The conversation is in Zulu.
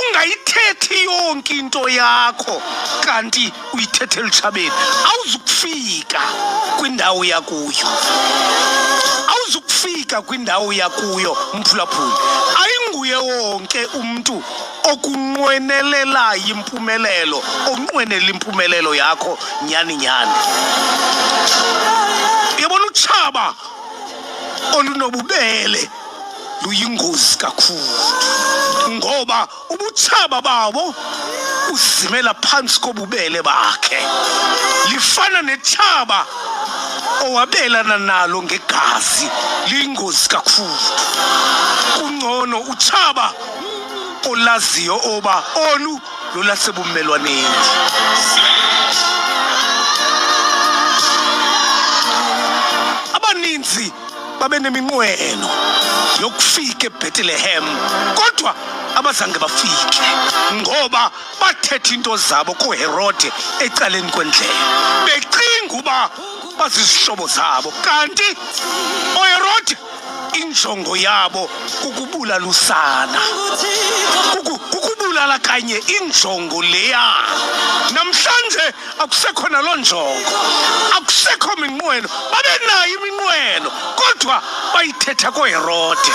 Ungayithethi yonke into yakho kanti uyithethe elutshabeni, awuzukufika kwindawo yakuyo, awuzukufika kwindawo yakuyo. Mphulaphuli, ayinguye wonke umntu okunqwenelelayo impumelelo, onqwenela impumelelo yakho nyhani nyhani. Uyabona, utshaba olunobubele luyingozi kakhulu, ngoba ubutshaba babo uzimela phantsi kobubele bakhe. Lifana netshaba owabelana nalo ngegazi, liyingozi kakhulu. Kungcono utshaba olaziyo oba olu lolasebumelwaneni. Abaninzi babeneminqweno yokufika eBethlehem, kodwa abazange bafike ngoba bathetha into zabo kuHerode ecaleni kwendlela, becinga uba bazizihlobo zabo, kanti oHerode injongo yabo kukubulala usana, kukubulala kanye injongo leya. Namhlanje akusekho naloo njongo, akusekho minqweno. Babenayo iminqweno, kodwa bayithetha koHerode.